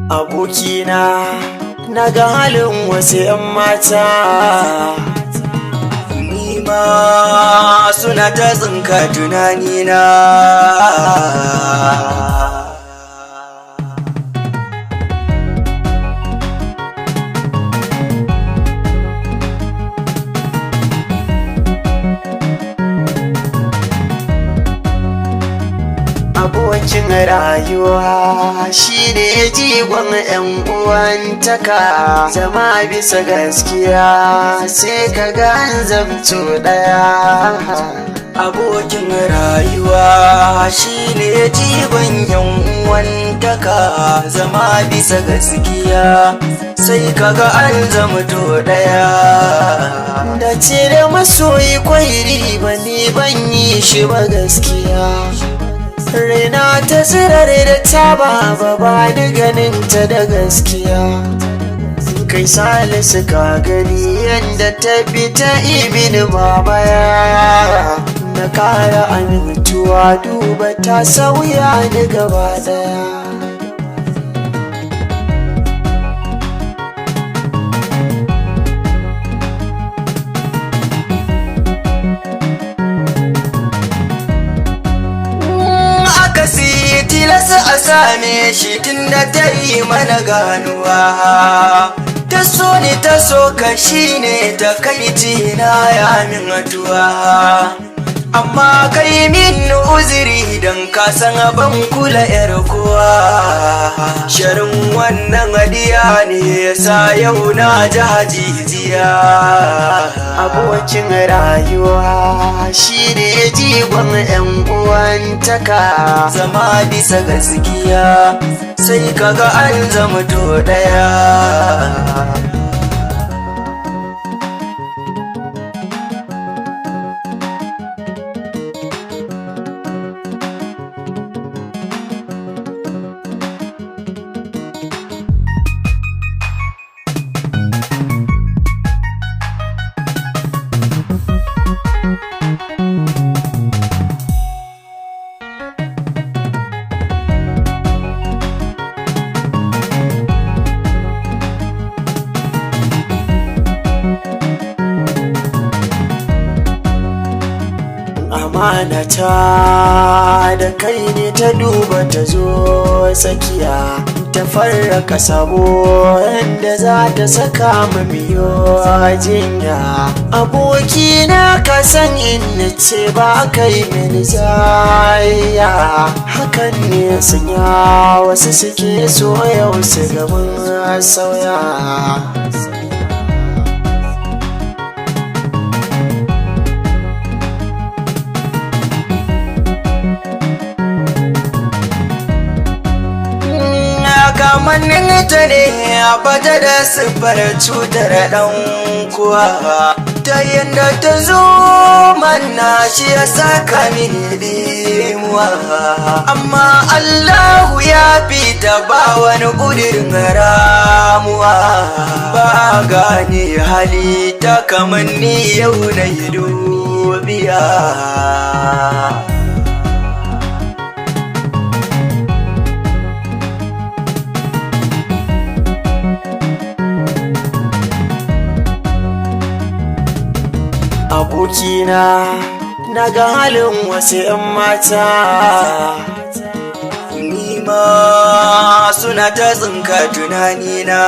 Abokina, na ga halin wasu 'yan mata. Nima suna ta tsinka tunanina. Abokin rayuwa shi ne jigon 'yan uwantaka, zama bisa gaskiya sai ka ga an zamto ɗaya. Abokin rayuwa shine jigon yan uwantaka, zama bisa gaskiya sai kaga an zamto daya. Da ce da masoyi kwai riba, ni ban yi shi ba gaskiya. Raina ta tsirare da ta ba ba ni ganin ta da gaskiya. Kai Salisu, ka gani yadda ta bi ta ibin mamaya. Na kara amintuwa, duba ta sauya ni gaba daya. Akasi tilasa a same shi tunda ta yi mana ganuwa. Ta so ni, ta so ka, shine ta kai na ya min atuwa. Amma kai min uzuri don ka san ban kula yar kowa. Sharin wannan hadiya ne yasa yau na ji hajijiya. Abokin rayuwa shi ne jigon 'yan uwantaka. Zama bisa gaskiya sai kaga an zamto daya. Amanata da kai ne ta duba, ta zo tsakiya ta farraka sabo yadda za ta saka mu biyo jinya. Abokina, ka san in ce ba kai mini jayya, hakan ne sanya wasu suke so yau su gaban sauya. Kamannin ta ne a bata da siffar cutar dan kuwa, ta yadda ta zo manna shi ya saka mini dimuwa. Amma Allahu ya fita, ba wani ƙudirin ramuwa. Ba gane hali ta kamanni, yau na yi dubiya. Abokina, na ga halin wasu 'yan mata. Nima suna ta tsinka tunanina.